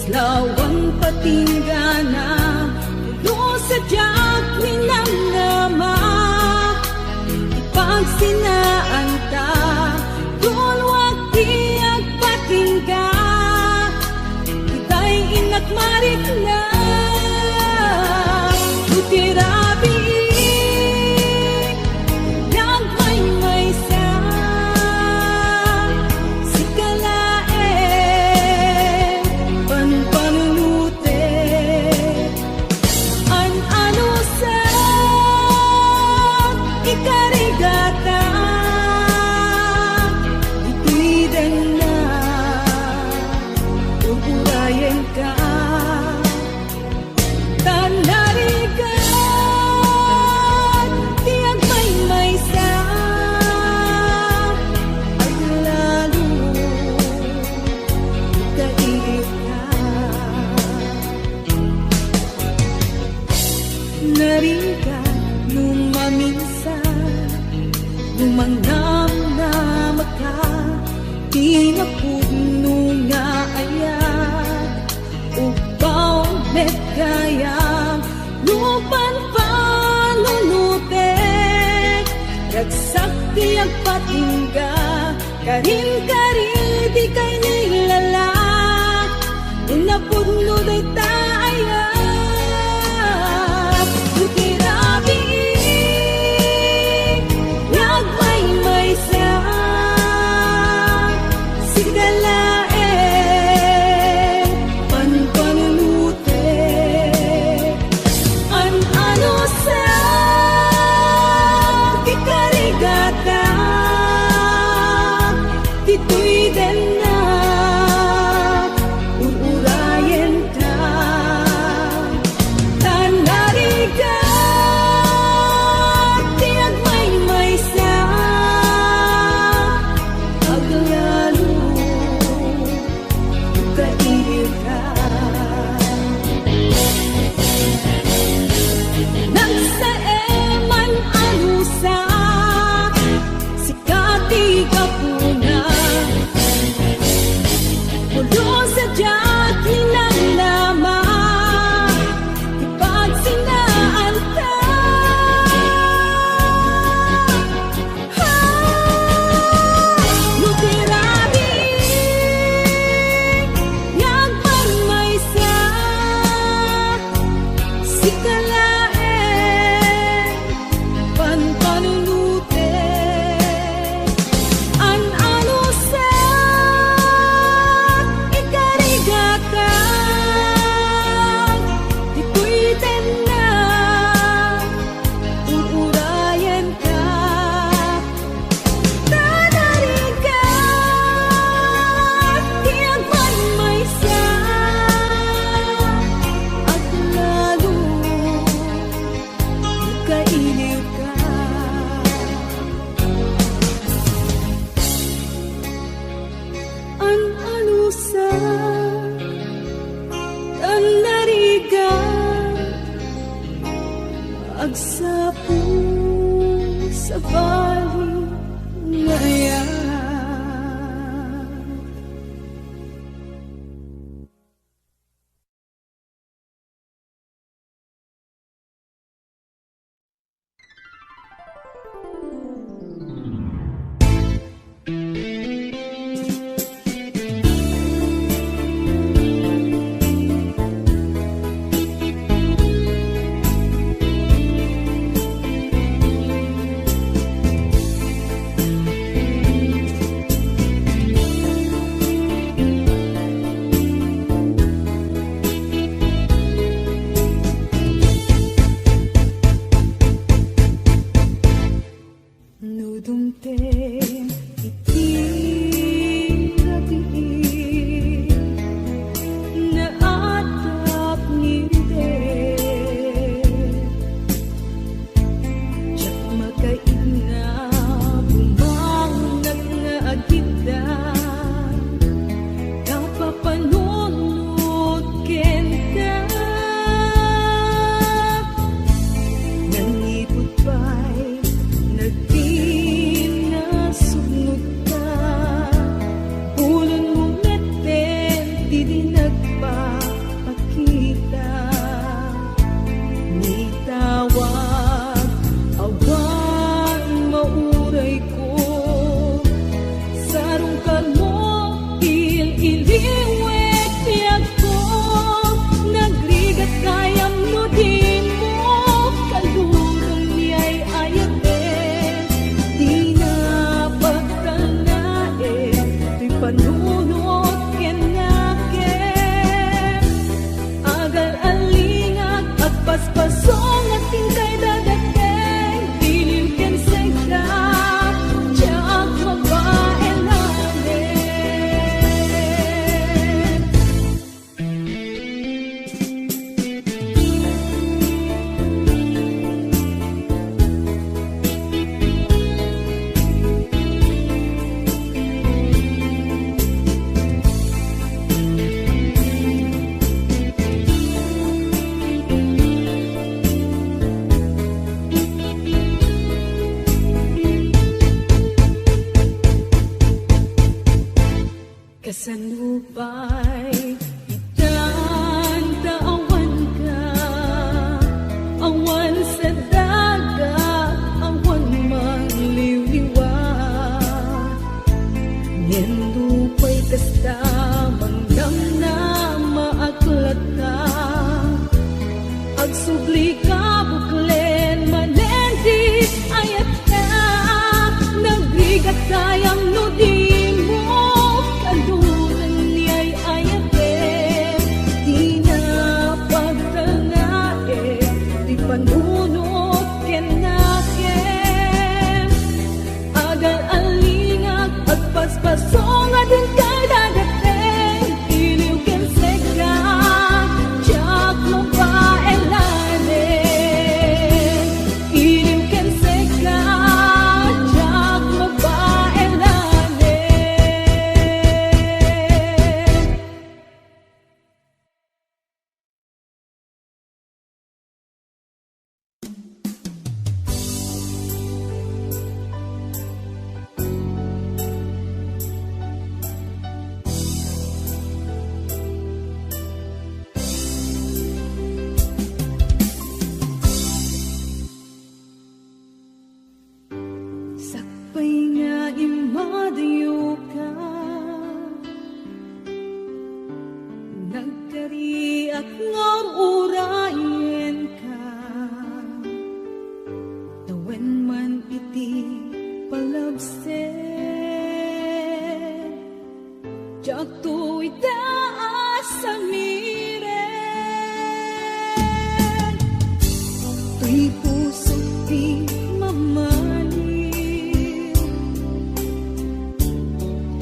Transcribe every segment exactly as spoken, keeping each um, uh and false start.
Lawan patinggana, pulos a diak minamnama, ipagsinaanta, dunwak ti agpatingga, itay innak marikna, no ti rabii, nagmaymaysa, sika laeng, panpanunutek, an-anusak, ikarigata, ditoy denna, urayenka. Tan narigat ti agmaymaysa, aglalo, kailiwka. Narigat no maminsan, no mangnamnamaka, ti napudno nga ayat, Ugpaw met gayam, no panpanunutek, ragsak ti agpatingga, karin-kari ti kainilala, no napudno dayta ayat, no ti rabii, nagmaymaysa, sika laeng, panpanunutek, an-anusak, ti karigatan, ditoy denna, ur-urayenta. Tan narigat ti agmaymaysa, aglalo, kailiwka. Nagsaem man a lusak, Kati gapuna, pulos a diak hinamnama, ti pagsinaanta. Ha, no ti rabii, nga agmaymaysa, sika laeng, panpanunutek, an-anusak, ikarigatan, ditoy denna, ur-urayenka, ta narigat ti agmaymaysa, aglalo, kailiwka. An-anusak, an narigat, agsapul, sabali, ngaya. Ngar-urayenka, tawen man iti palabsek. Diak to ita a samiren. Toy pusok ti mamalin.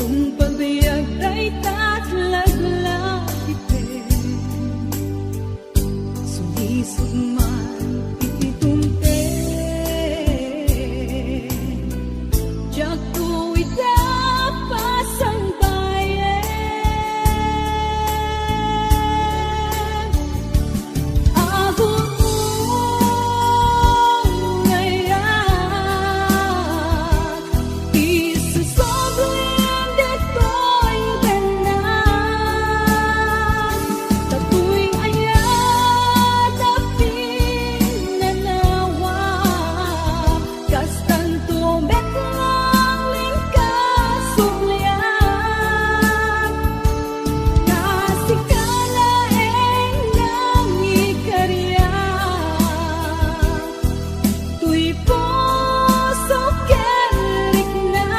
Tungpal biag dayta a laglagipen. Sulisog man iti dumteng, diak to ita pasangbayen. Agur-urayak, isusoblim ditoy bennang. Datoy ayat a pinanawa, kastanto met langling kasublian. Nga sika laeng nangikariak. Toy puso ken rikna,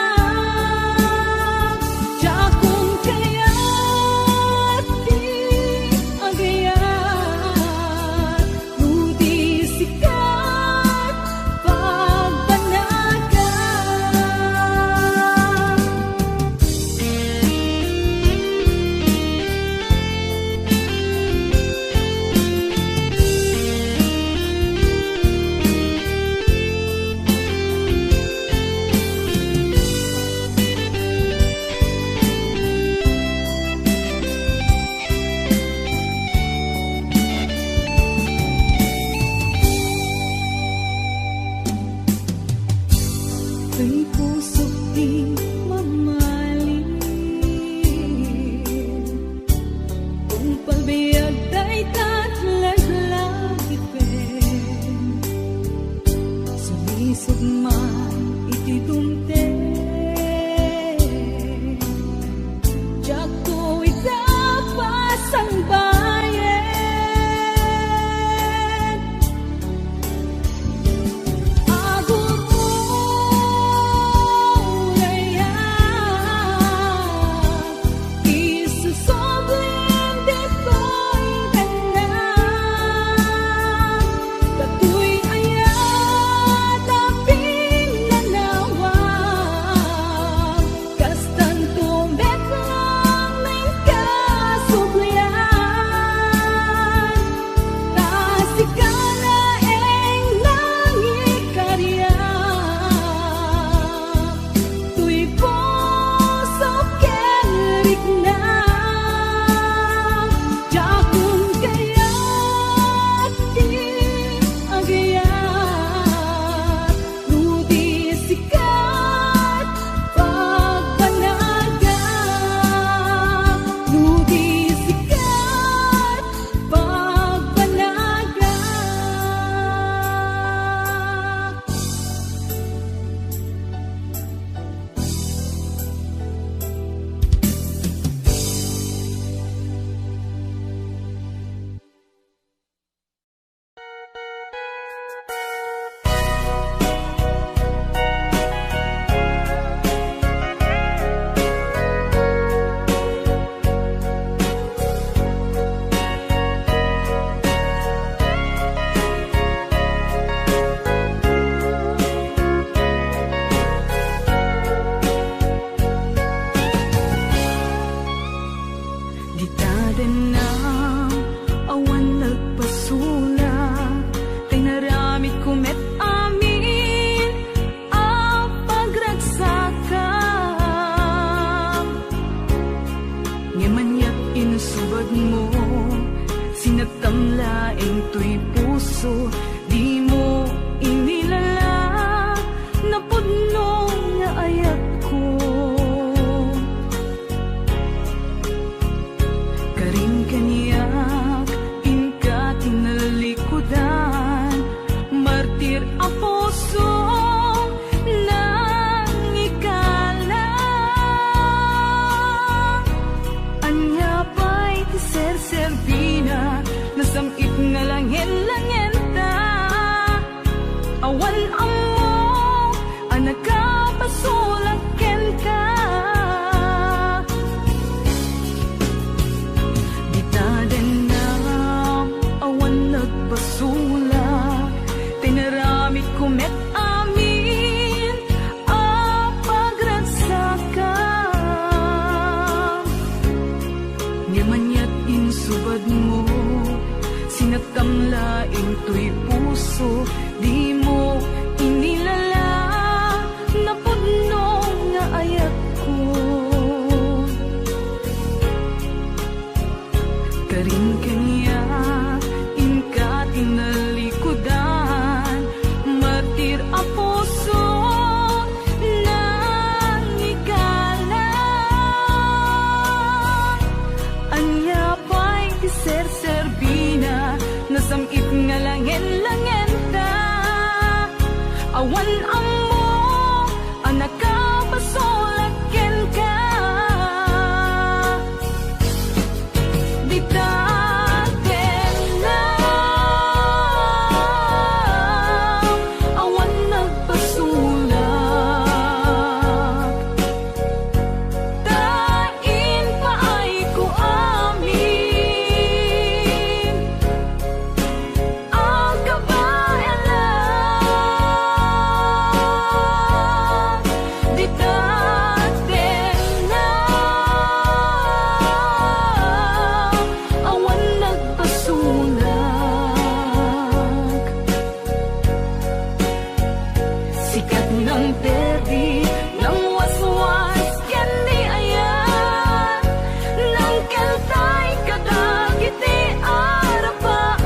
diakon kayat ti agayat, no di sika pagbanagan. Toy pusok ti mamalin. Tungpal biag dayta a laglagipen. Sulisog man iti dumteng. Diak to ita pasangbayen. Agur-urayak, isusoblim ditoy bennang. Datoy ayat a pinanawa, kastanto met langling kasublian. Ta sika laeng nangikariak. Toy puso ken rikna, diakon kayat ti agayat, no di sikat pagbanagan, no di sikat pagbanagan. Dita denna awan nagpasulak, ta inaramidko met amin a pagragsakam. Ngem aniat insubadmo, sinagtam laeng toy puso, dimo inilala, napudno nga ayatko. Karim kaniak, inka tinalikudan, martir a pusong nangikala. Ania pay ti serserbinak Nasam-it nga langen-langenta, awan ammo a nakapasulak kenka. Dita dennam, awan nagpasulak, tinaramidko met amin a pagragsakam. Ngem aniat insubadmo, sinattam laeng toy puso, dimo inilala napudno nga ayatko. Karin kaniak, inka ti nalikudan, martir a puso, nangikala. Ania pay ti serserbina, nasam-it nga langen-langenta, awan ammo a nakapasulak kenka. Dita dennam, awan nagpasulak, ta impaayko amin a kabaelan. Dita dennam, awan nagpasulak. Sikat nang perdi, nang waswas ken ni ayat, nang keltay kadagiti arapaak.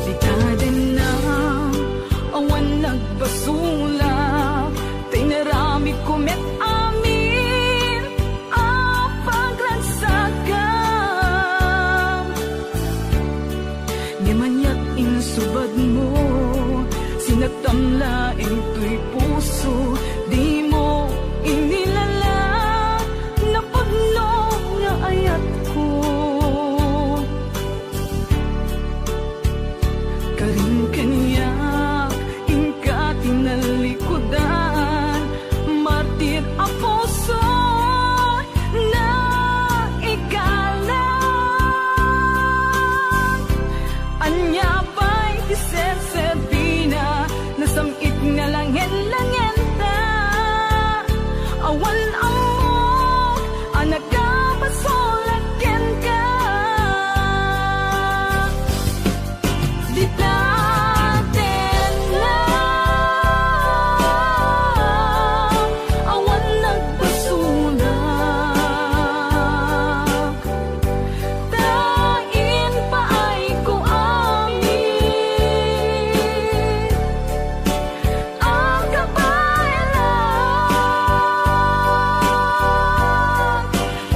Dita dennam, awan nagpasulak, ta inaramidko met amin a pagragsakam. Ngem aniat insubadmo, sinattam laeng toy puso, dimo inilala napudno nga ayatko. Karin kaniak, inka ti nalikudan, martir a puso, naikalan. Ania pay ti serserbina, nasam-it nga langen-langenta. Awan ammok a nakapasulak kenka. Dita tengnga, awan nagpasulak. Ta impaayko amin a kabaelan.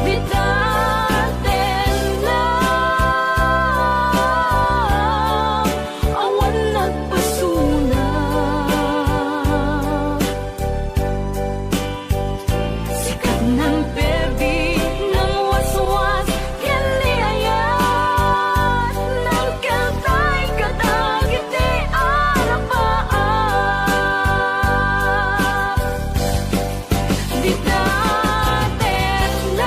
Dita tengnga, awan nagpasulak. Sikat nang perdi, nang waswas, ken ni ayat, nang keltay kadagiti arapaak. Dita tengnga,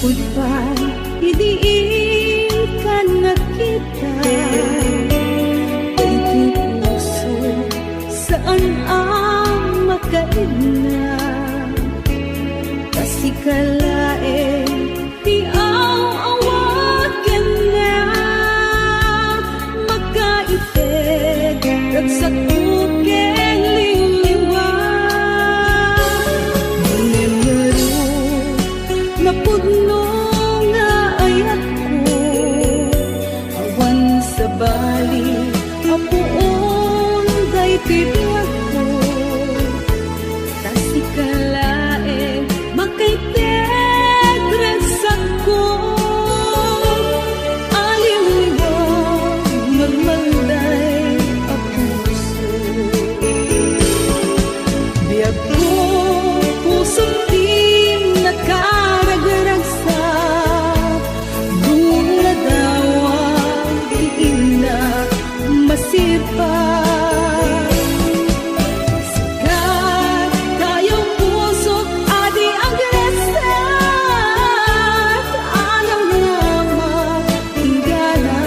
Udpan idi inkan nakita, daytoy puso saan a makaidna. Ta sika laeng ti aw-awaganna, makaited, ragsakko ken liwliwa. Ngem ngarud, napudno nga ayatko, awan sabali a puon daytoy biagko. Ta sika laeng makaited, ragsakko, aliwliwa, marmalday a puso. Biagko, pusom ti nakaragragsak, dungnadawa ti innak masirpa. Sika, tayo pusok a di agragsak, alam nga ma-, inggana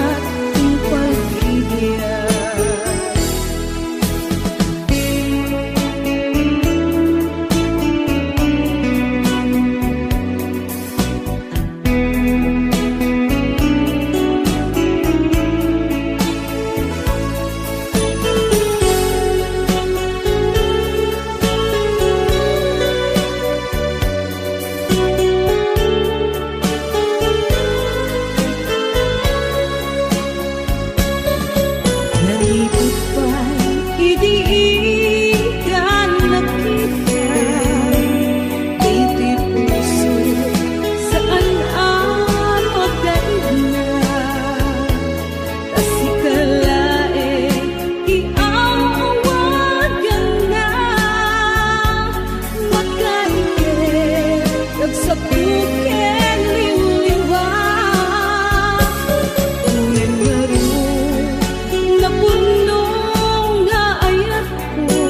ti pagbibiag. Naliput pay idi inkan nakita, daytoy puso saan a makaidna. Ta sika laeng ti aw-awaganna, makaited, ragsakko ken liwliwa. Ngem ngarud, napudno nga ayatko,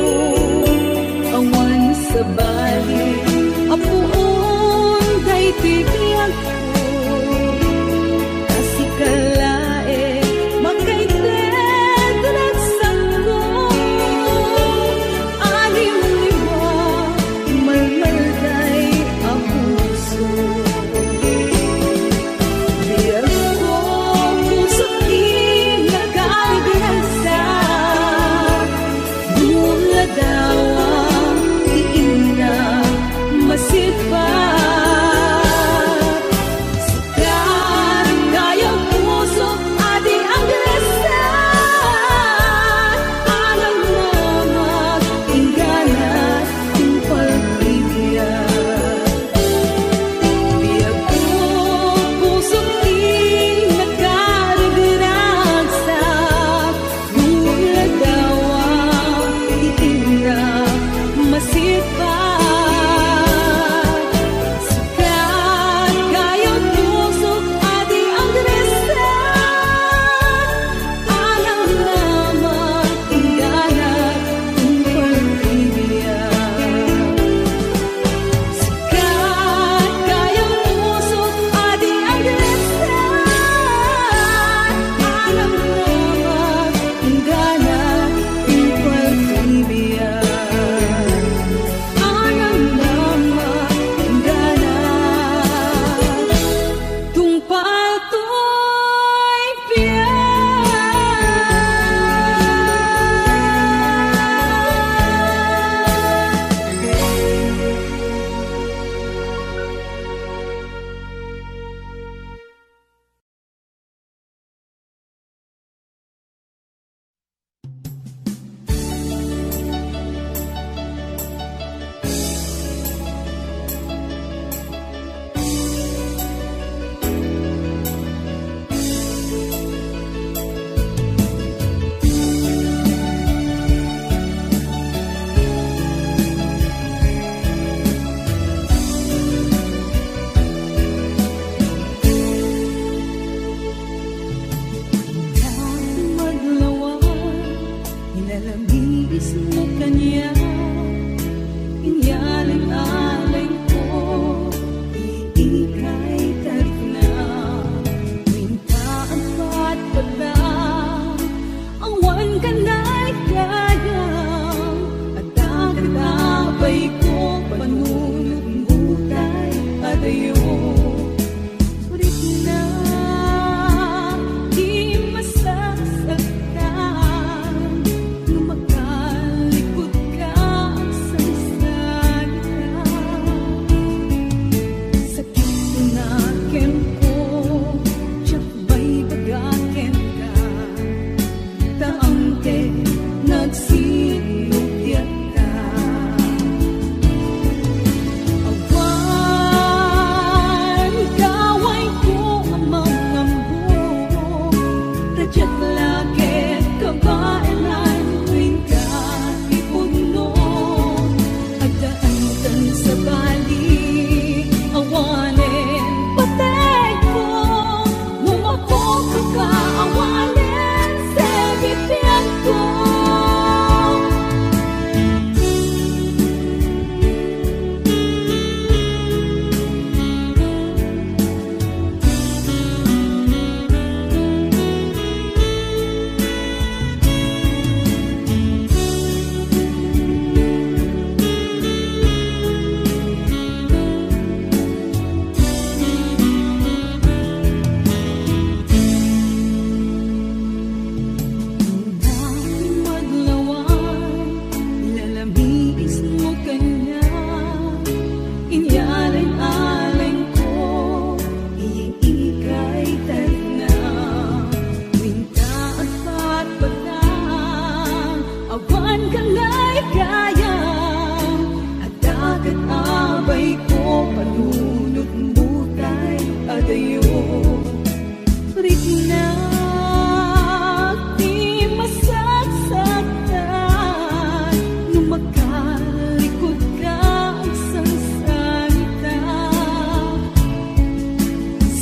awan sabali a puon daytoy biagko. Ta sika laeng makaited, ragsakko, aliwliwa, marmalday a puso.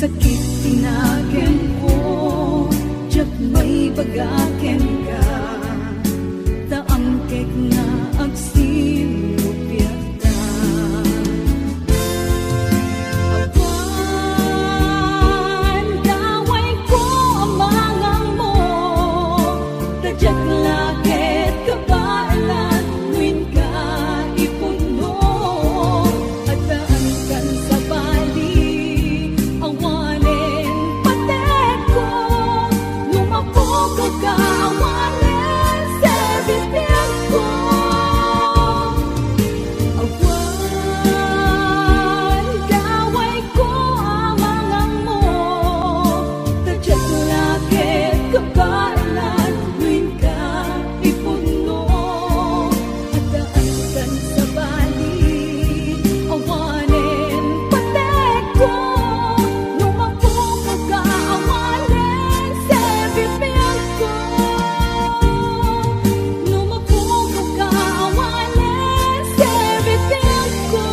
Sakit ti nakenko, diak maibaga kenka, ta angkek nga agsinupiatta. Awan gawayko a mangango, ta diak la ket kabaelan no inka ipunno. Addaankan sabali, awanen patekko, no mapukaw ka, awanen serbitienko. Awan gawayko a mangango, ta diak la ket kabaelan no inka ipunno. Addaankan sabali, awanen patekko, no mapukaw ka, awanen serbitienko. No mapukaw ka, awanen serbitienko.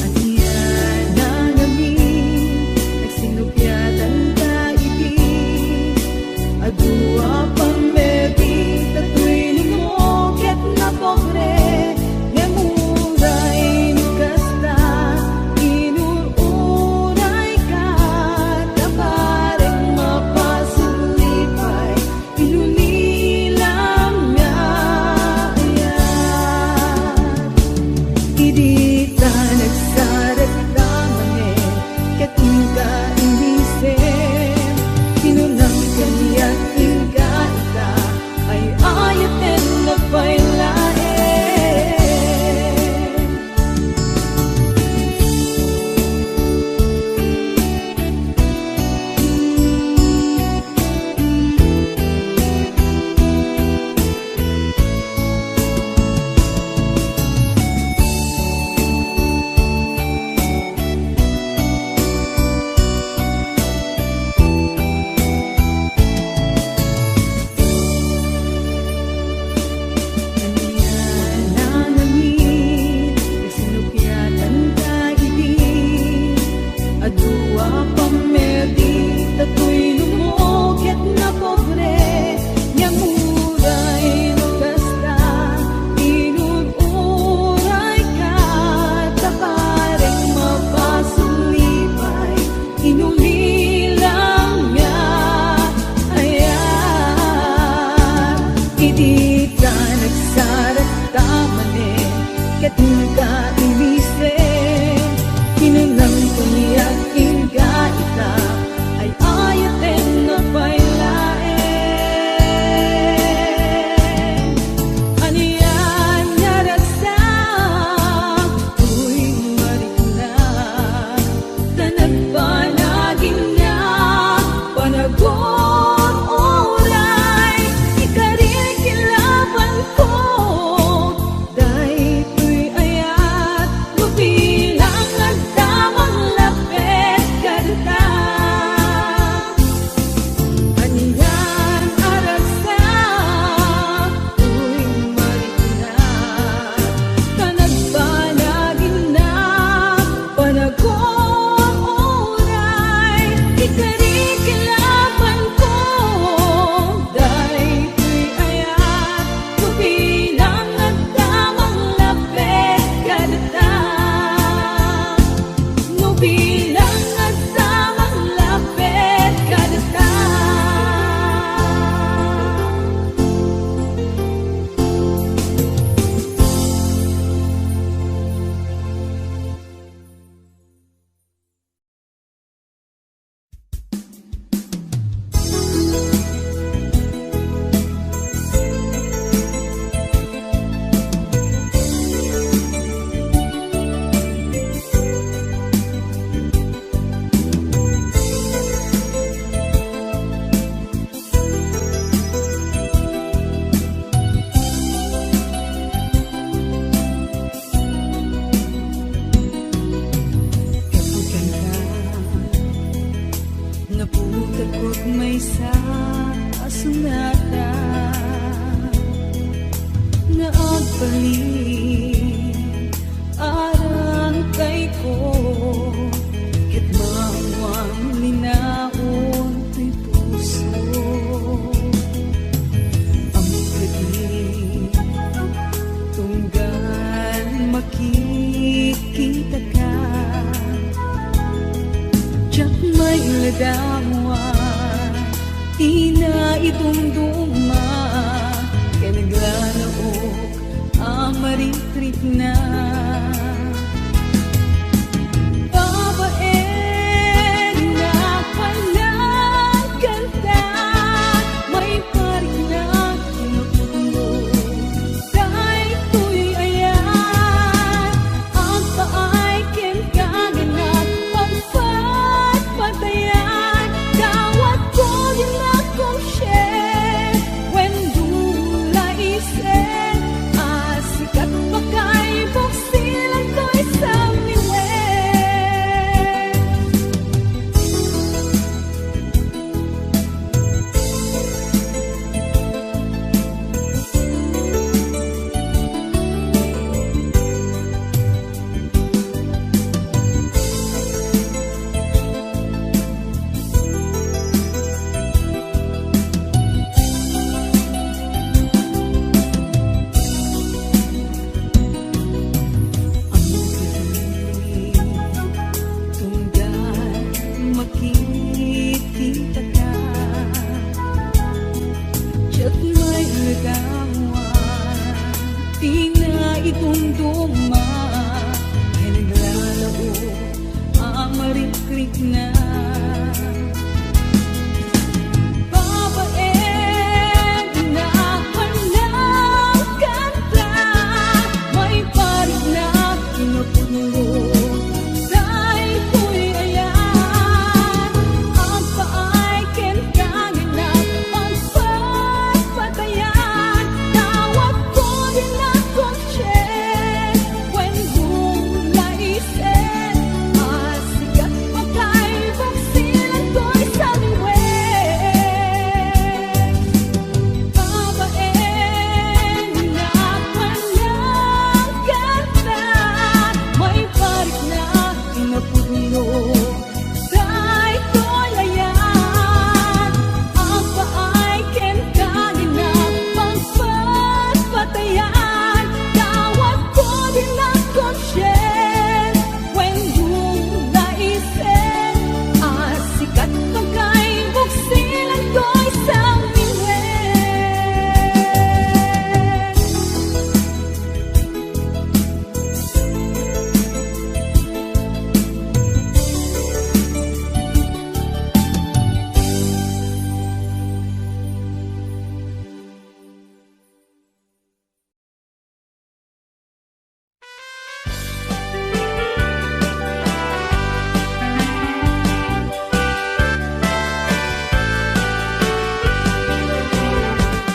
Ania nangami, nagsinupiatanta idi. Adu a pammebi, ta tuy numo ket napobre, ngem uray no kasta, inur-urayka, ta bareng mapasulipay. Inunila nga ayat. Idi ta nagsarekta manen, ket inka inisem. Kinunam kaniak, inka ita, ay-ayaten a pay laeng. Ania nangami, nagsinupiatanta idi. Adu a pammebi, ta tuy numo ket napobre, ngem uray no kasta, inur-urayka, ta bareng mapasulipay. Inunila nga ayat. Idi ta nagsarekta manen, ket inka inisem. Kinunam kaniak, inka ita, ay-ayaten a pay laeng. Ania nga ragsak, tuy marikna. Ta nagbanag innak panagor-oray, ikarikilabanko daytoy ayat no bilang agdamag laped kadata. Anian a ragsak, tuy marikna, ta nagbanag innak panagor-oray, ikarikilabanko Takot maysa a sonata nga agbalin arangkayko ket maammoan linaon toy puso. Ammok kadi tunggal makikitaka, diak mailadawa ti naidumduma ken naglalaok a marikrikna. Babaen nga panagkanta, maiparikna kinapudno. Daytoy aya, agpaay kenka nga nagpagpatpatayan, dawatko dinak konsien, wen dula isen, a sikat pakay buksilan toy samniwen. Tunggal makikitaka, diak mailadawa ti naidumduma ken naglalaok a marikrikna. Babaen nga panagkanta, maiparikna kinapudno. Daytoy aya, agpaay kenka nga nagpagpatpatayan, dawatko dinak konsien, wen dula isen, a sikat pakay buksilan toy samniwen. Babaen nga panagkanta, maiparikna kinapudno. Daytoy aya, agpaay kenka nga nagpagpatpatayan, dawatko dinak konsien, wen dula isen, a sikat pakay buksilan toy samniwen.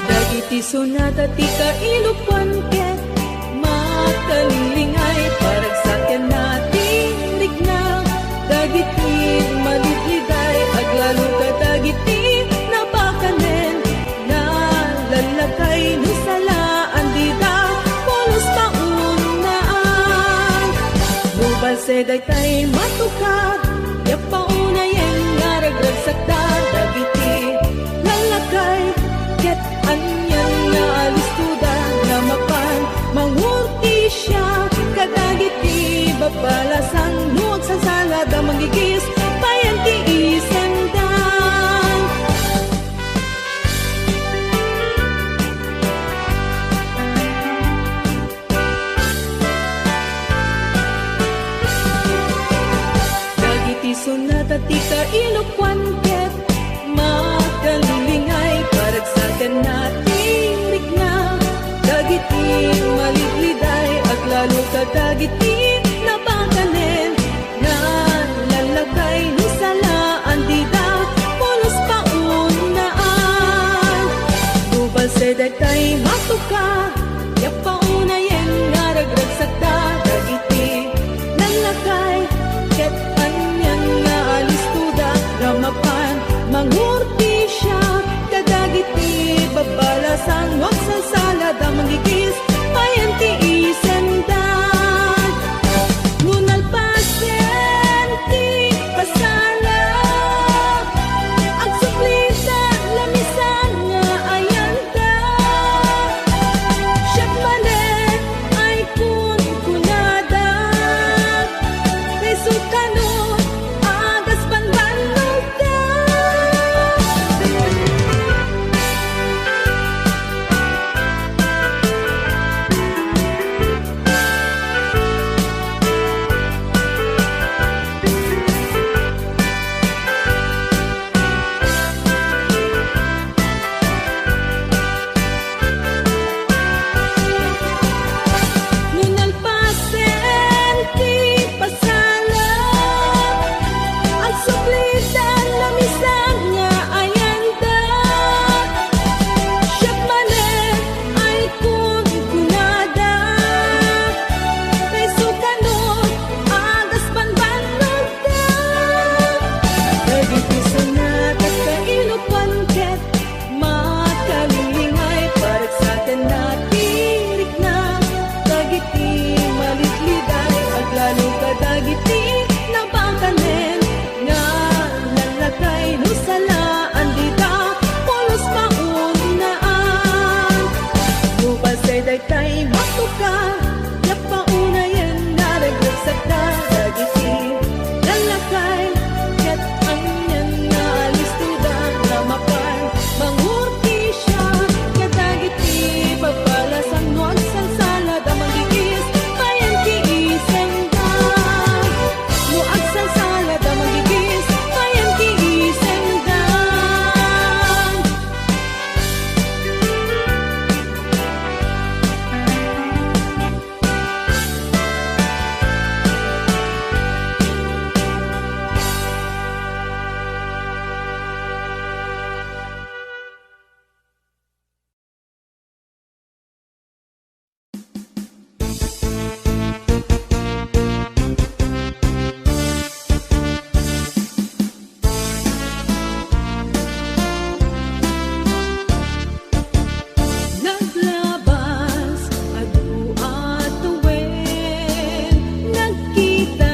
Dagiti sonata ti kailopan ket makalinglingaw, paragsakanna ti rikna. Dagiti malidliday, aglalo kadagiti napakanen, nalallakay no salaan dida pulos paunaan. No balse daytay matukad, diak paunayen nga ragragsakda dagiti lallakay, ket anian nga alistoda nga mapan mangurtisia kadagiti babbalasang no agsasalada manggigis payen ti isenda. Daytay matuka, napauna yan, naragsak da dagiti lalakay, ket anian nga alistoda nga mapan mangurtisia kadagiti babbalasang no agsalsala da mangigis payan ti isenda. No agsalsala da mangigis payan ti isenda. Naglabas, adu a tawen, nagkita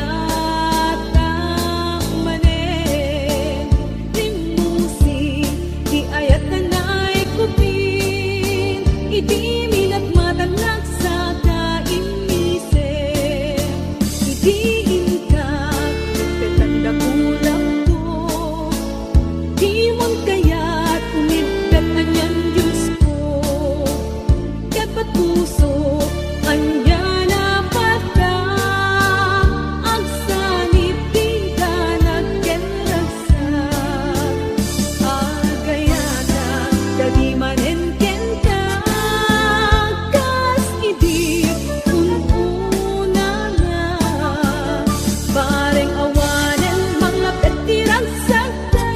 ta manen. Rimmusi ti ayat a naikupin, idi minatmatan nagsaka immisem. Idi inka, ket agdakulakto, dimon kayat umiddek anian, Diosko. Ket patpusok, ania a padda, agsanib, dika nagkenragsak. Agayatak kadi manen kenka, kas idi un-unana. Bareng awanen manglapet ti ragsakda,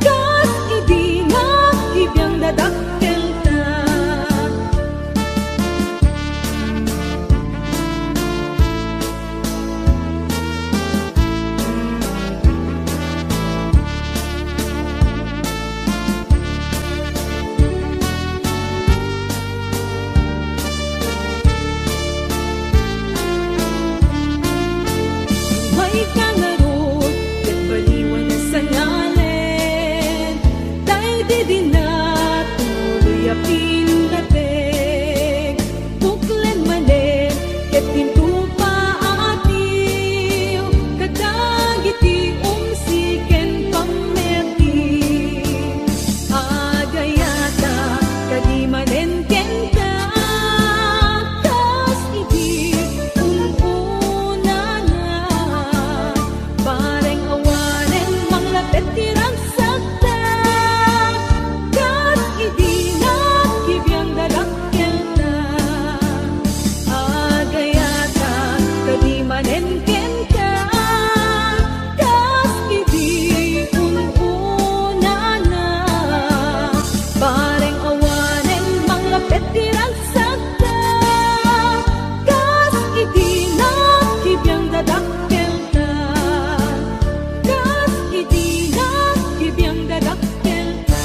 kas idi nga kibiang dadakkelta. Mayka ngarud ket baliwan a sangalen, daydi dina tuloy a pinateg. Puklen manen ket intopa a atiw kadagiti umsi ken pammetti. Agayatak kadi manen kenka, kas idi un-unana. Bareng awanen manglapet ti ragsakda, kas idi nga kibiang dadakkelta. Agayatak kadi manen kenka, kas idi un-unana. Bareng awanen manglapet ti ragsakda, kas idi nga kibiang dadakkelta. Kas idi nga kibiang dadakkelta.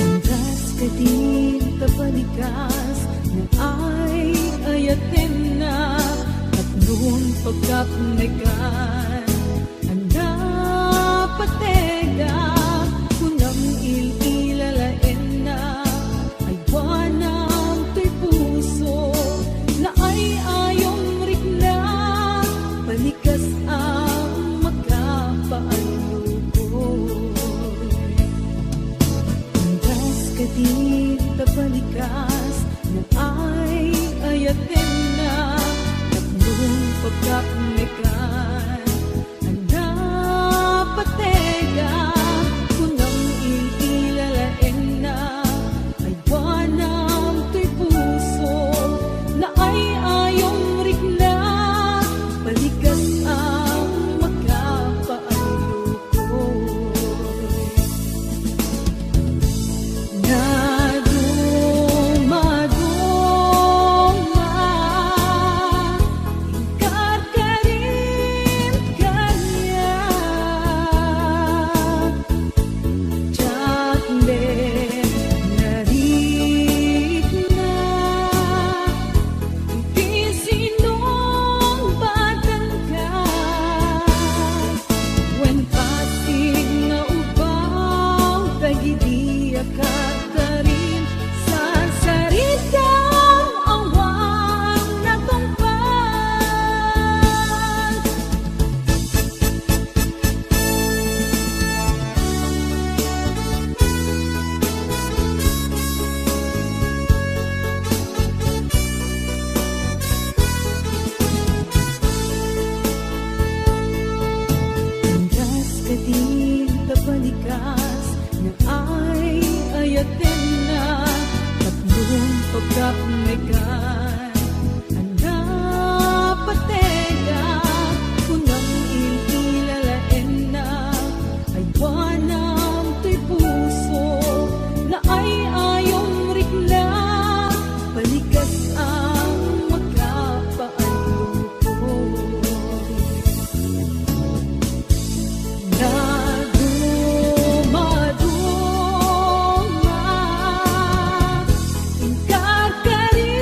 Andas kadin ta balikas nga ay-ayatenna, tapnon pagkapnekan. Anda patega, kunam il-ilalaenna, aywanam toy puso, naay-ayong rikna, panikas a makapaannukoy. Andas kadin ta balikas, nga ay-ayatenna, tapnon pagkapnekan. Anda patega, kunam il-ilalaenna, aywanam toy puso, naay-ayong rikna, panikas a makapaannukoy. Nga dumaduma Tapnekan a napatega, kunam iti lalaenna, aywanam toy puso, naay-ayong rikna, panigas ang makapaanluko. Nadumaduma, inkarkari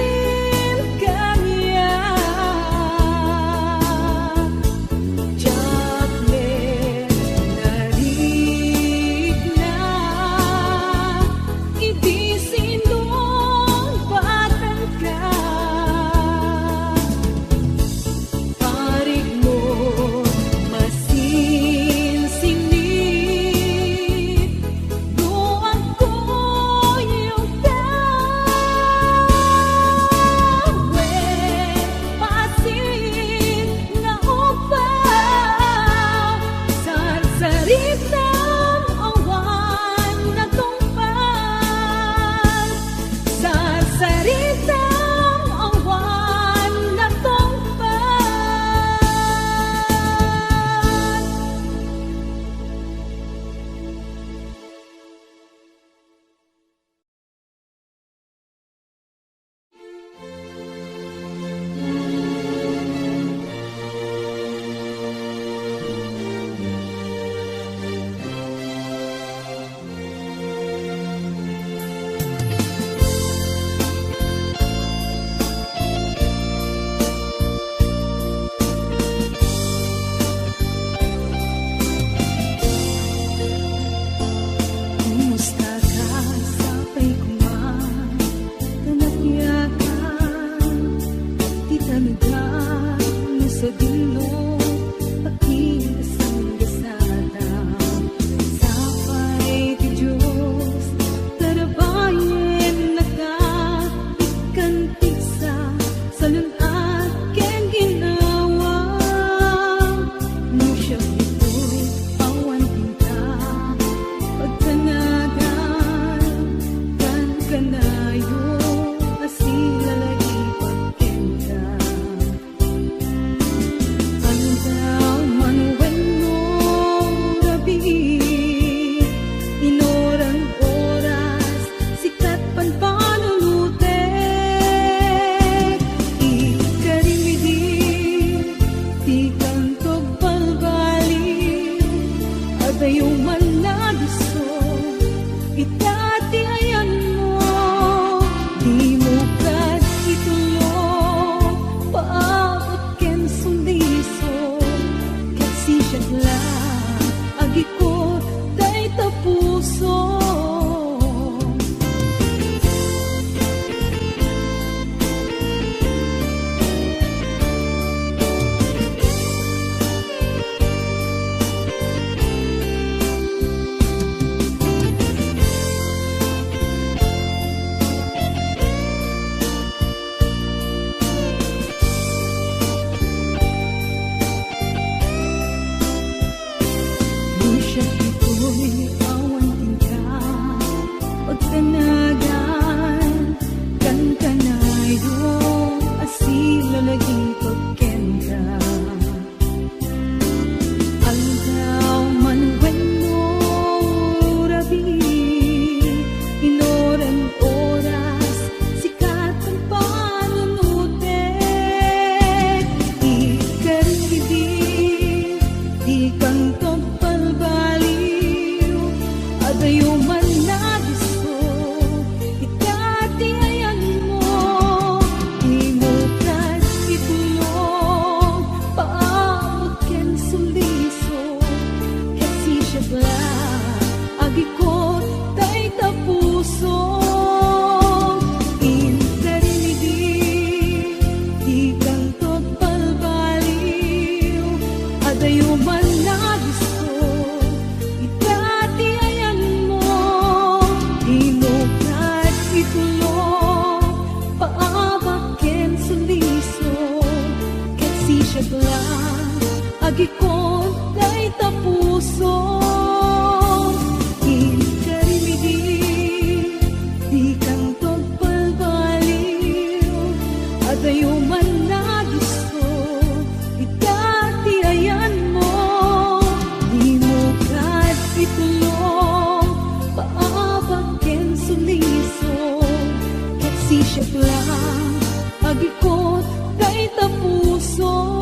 Ti siak lang agikot dayta puso,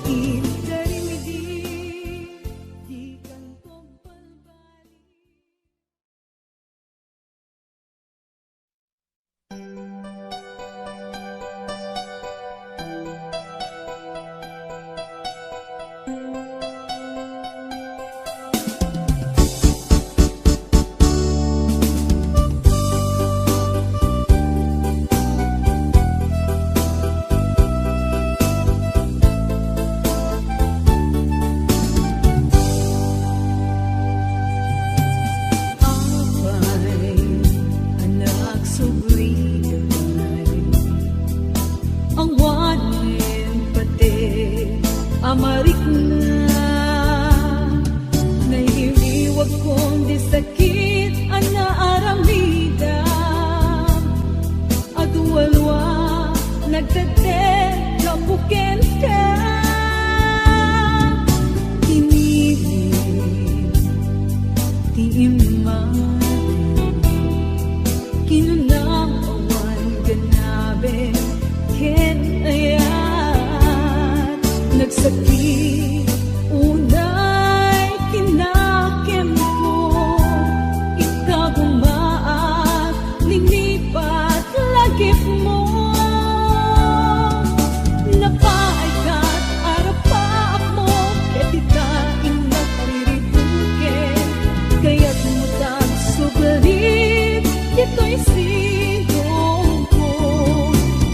inkari idi, dikanto balbali. Apay, anak, subli, awanen pati a marikna, nairiwagkon ti sakit a naaramidam. Adu a lua, nagtedtedka gapu kenka. Pinili ti immadi. Kinunam awan ganaben ken ayat. Nagsakit unay kinakemko, ikagumaak ninipat lagipmo. Napaaykat arapaapmo, ket ita innak riribuken, kayatmo tak sublit, ditoy sidongko.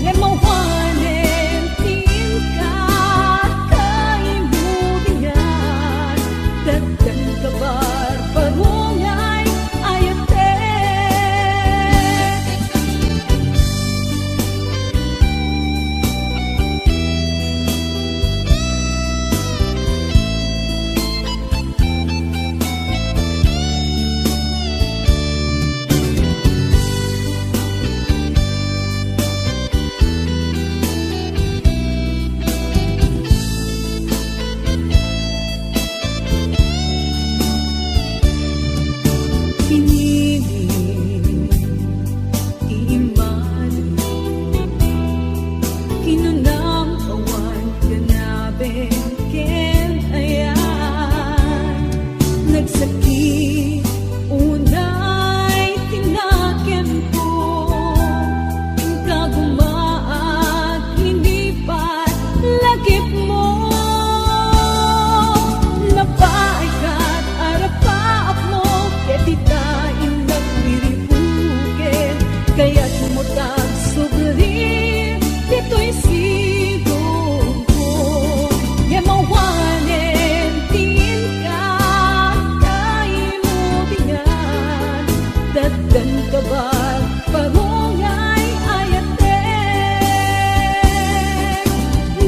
Ngem awanen ti inka kaimudingan, dagdan kabarbarongay ayatek. Pinili ti immadi. Kinunam awan ganaben ken ayat. Nagsakit unay ti nakemko, inka gumaak ninipat lagipmo. Napaaykat arapaapmo, ket ita innak riribuken, kayatmo tak sublit, ditoy sidongko. Ngem awanen ti inka kaimudingan, dagdan kabarbarongay ayatek.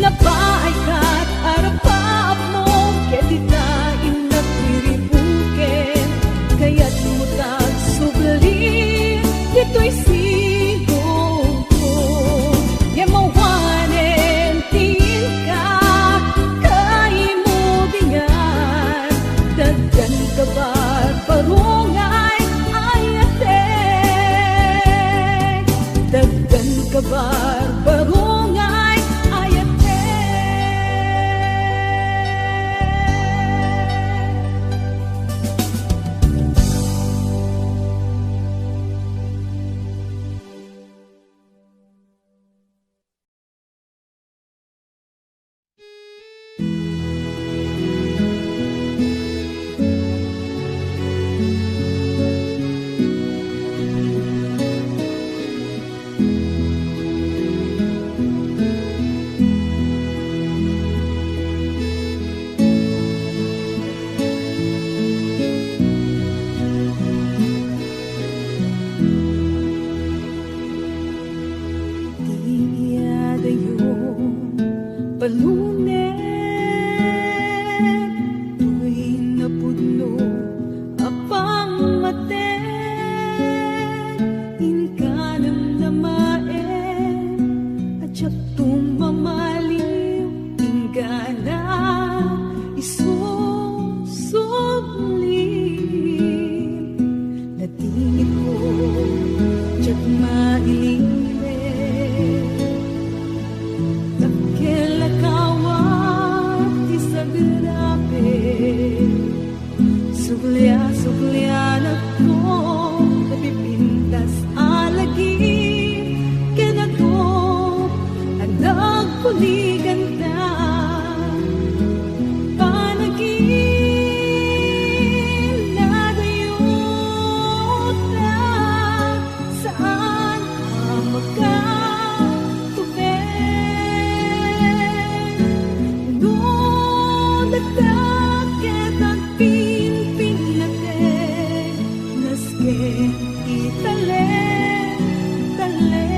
Napaaykat arapaapmo, ket ita innak riribuken, kayatmo tak sublit, ditoy sidongko. Ngem awanen ti inka kaimudingan, dagdan kabarbarongay ayatek. Dagdan kabarbarongay ayatek. Ti iyadayo, palunen, toy napudno a pammaten, inka namnamaen a diakto mamaliw, inggana isusubli. Natingitko Diak mailingir, dakkel a kawat ti sagrapen. Suklia-suklianakto, napipintas a lagip, ken adu a nagkuliganta. Panaginadayota, saan a makatubeng. No dakdak ket agpinpinnateg, nasken ti talem, talem.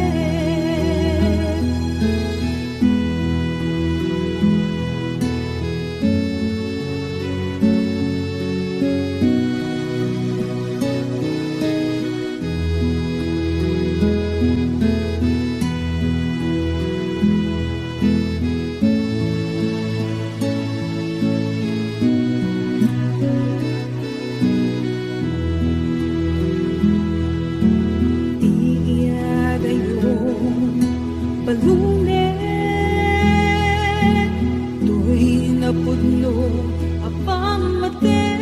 Ti iyadayon balunen, toy napudno a pammateg,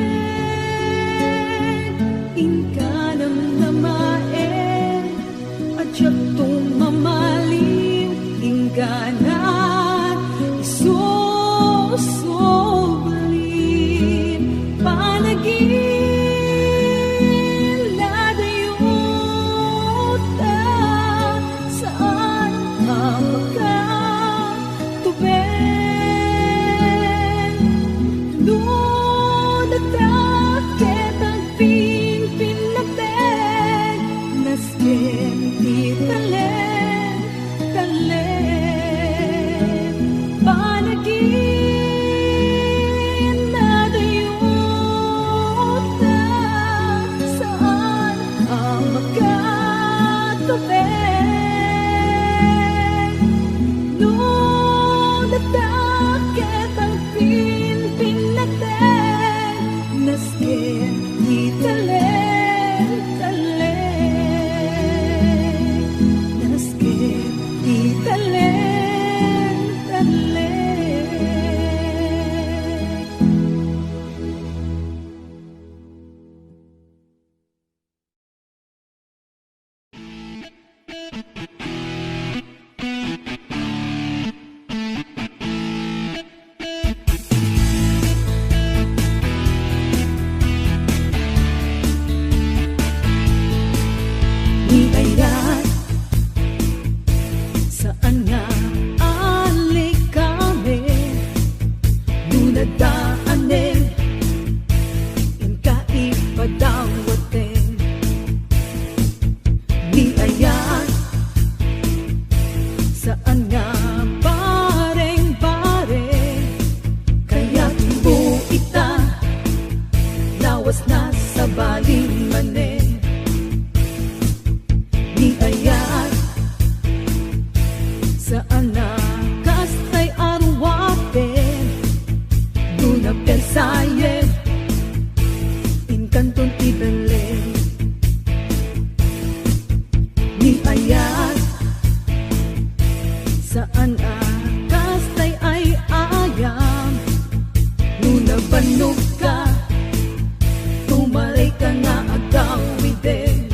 inka namnamaen, a diakto mamaliw, ingganan isusubli. Panaginadayota, saan a makatubeng. No dakdak ket agpinpinnateg, nasken ti talem, talem. Panaginadayota, saan a makatubeng. No dakdak ket agpinpinnateg, nasken ti talem, talem. Nasken ti talem, talem. Ni ayat, saan nga alikamen, no nadaanen, inka ipadawaten. Ni ayat, saan nga bareng-bareng, kayatmo ita, lawas na sabali manen. Ni ayat, saan a kastay a ruaten, no napersayen, inkanton ti Belen. Ni ayat, saan a kastay ay ayam, no nabannogka, tumarayka nga agawiden.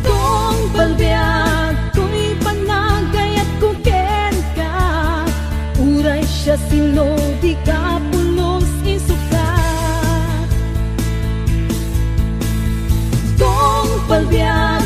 Tungpalbiag, toy panagayatko kenka, uray siasino dika pulos isukat. Tungpalbiag,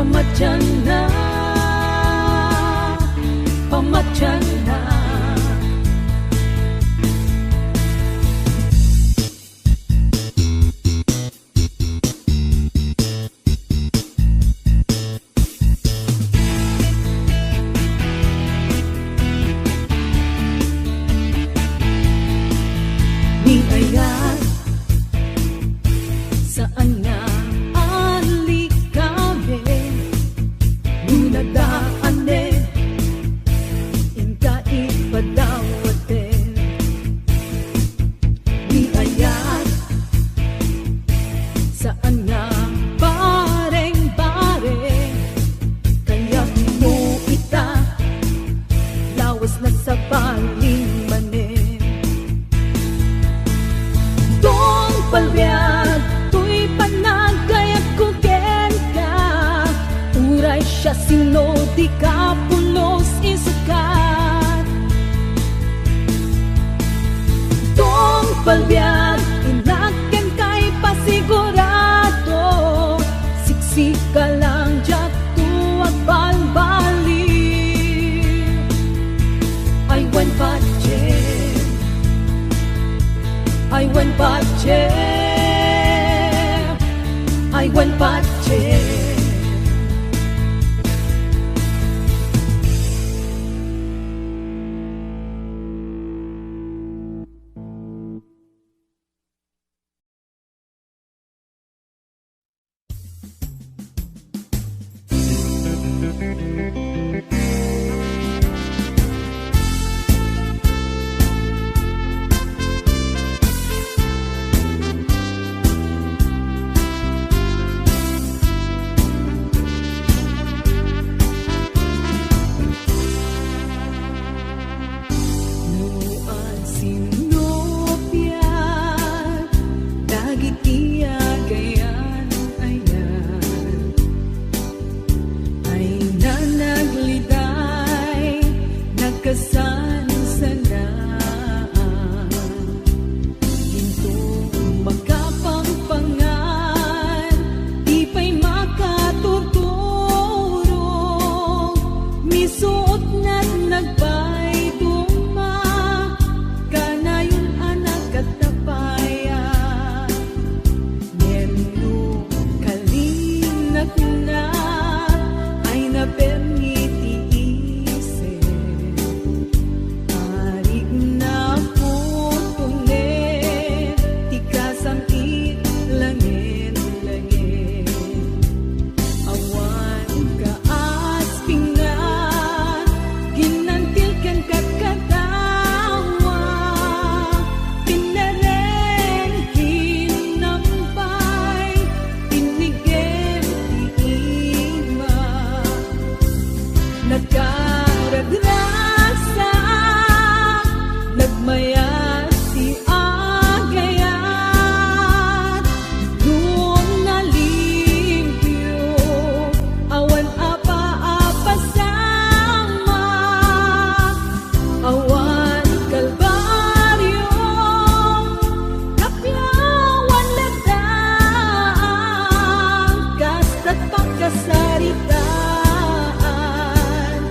Pamatianna, pamatianna. Ni ayat, saan nga alikamen, no nadaanen, inka ipadawaten. Ni ayat, saan nga bareng-bareng, kayatmo ita, lawas nagsabalin manen. Tungpal biag toy panagayatko kenka, uray siasino ti kapulos isukat. Tungpal biag, innak kenka ipasigurado, siksika lang diak to agbalbaliw. I went patient. I went patient. I went patient. No agsinnupiat dagiti agayan-ayan, ay na nagliday, nagkasansanaan. Dintong makapangpangan, di pay makaturturog, misuotnat nagpayduma, kanayon a nagkatapaya. Ngem no kalinatna, ay napermi ti isip, arigna kutonen ti kasam-it langen-langen. Awan kaaspingna, ginantil ken kadkadawa, pinnereng, kinambay, tinigem ti ima. Nagkaragrasa, nagmayat ti agayat, no nalimpio, awan a paapasama, awan kalbario, kaplawan latta, kasta't pakasaritaan,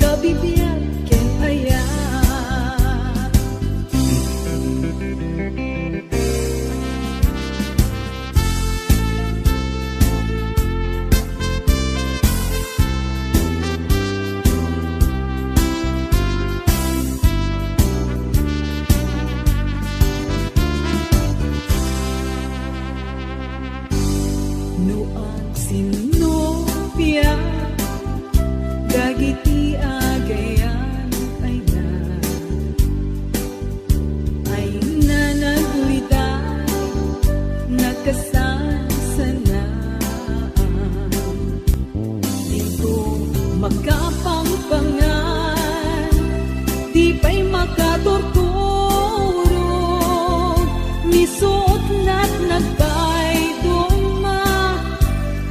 kabibiag ken ayat. No agsinnupiat dagiti agayan-ayan, ay na nagliday, nakasansanaan. Dito makapangpangan, di pay makaturturog, misuotnat nagpayduma,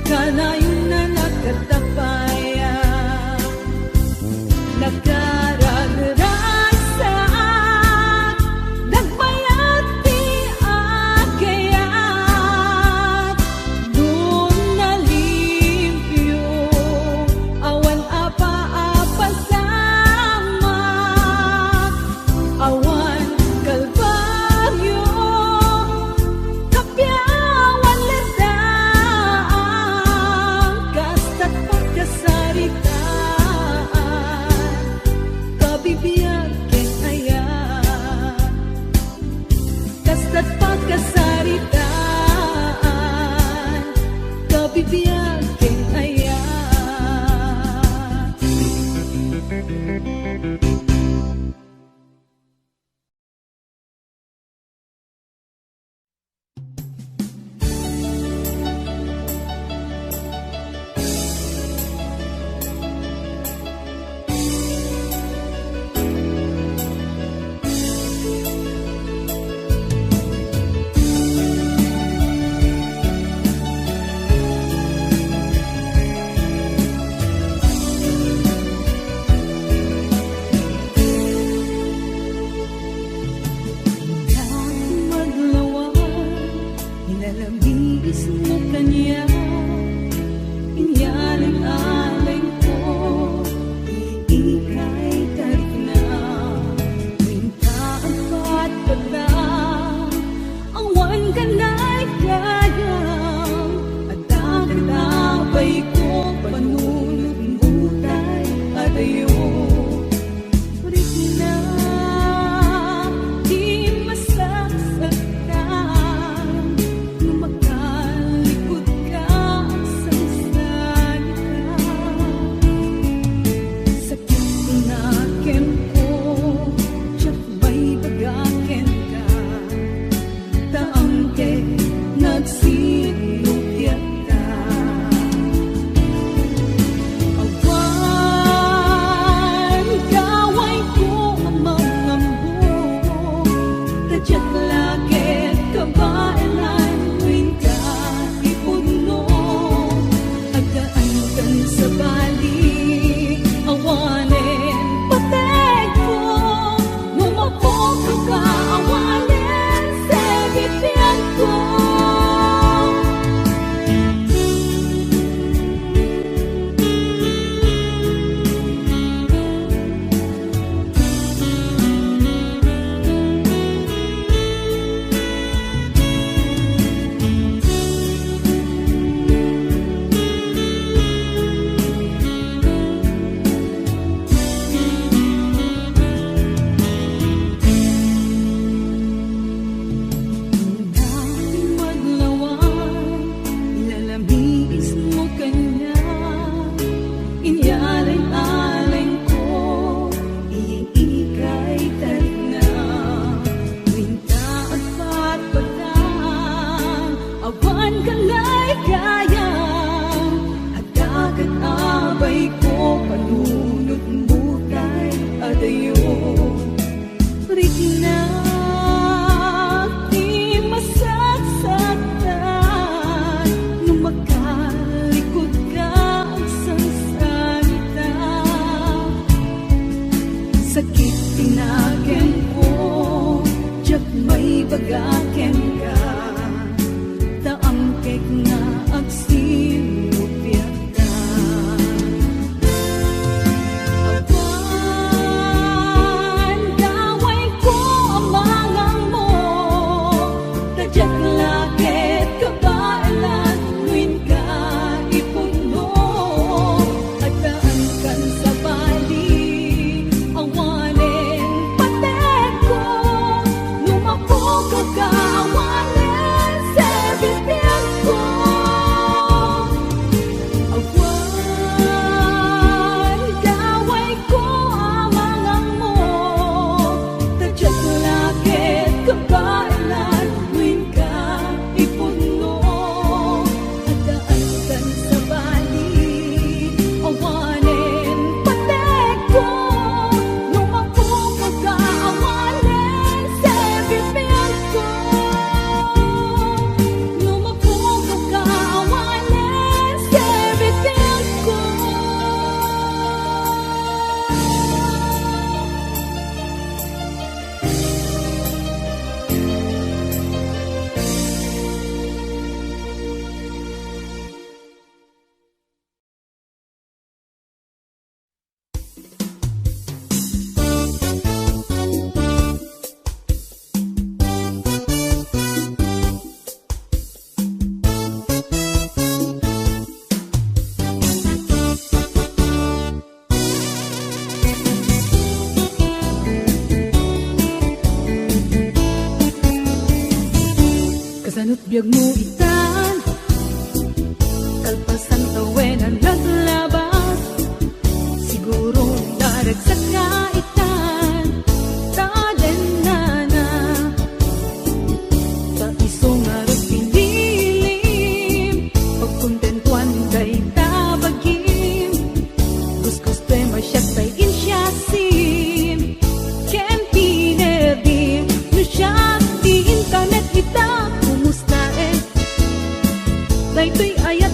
kanayon a nagkatapaya. biag ken ayat. Madlawan, ilalamiis mo kaniak, inyaleng-aleng ko, ikay tarikna, minta agpatpatang, awan kanay gayam, adda ket abay ko, panunot mo tay adayo. Rikna, di masaksakan no makalikod ka, sansanita. Sakit na kenko, diak maibaga kenka. Ta angke nagsinnugiatta.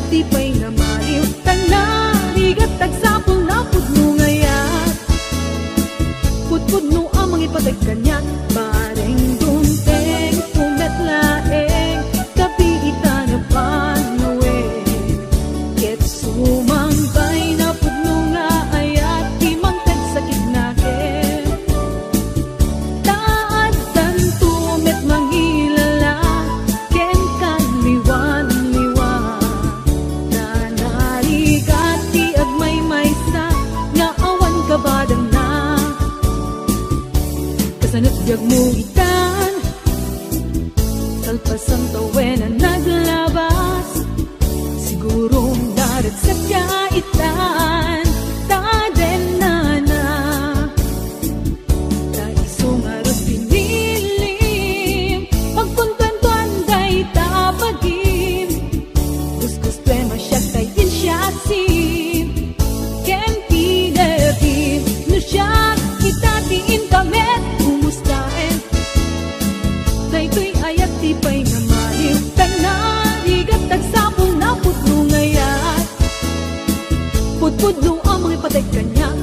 Ti pay namaliw, ta narigat, agsapul napudno nga ayat. Pudpudno a mangipateg kaniak, bareng dunteng, pumet laeng, kabiit a napanawek. Ket sumangbay napudno nga ayat, ti mangted sakit naket. Ta addanto met mangilala ken kanliwanliwa. Ta narigat ti agmaymaysa nga awan kabadanna. Kasano ti biagmo itan? Kalpasan tawen a naglabas, siguro naragsak ka itan, ta dennana. Ta isu ngarud pinilim, pagkontuentuan dayta bagim. Kuskustuem a siak tay insiasim, ken pinagim. No siak ita ti inka met kumustaen, daytoy ayat ti pay namaliw. Ta narigat, agsapul napudno nga ayat. Pudpudno a mangipateg kaniak,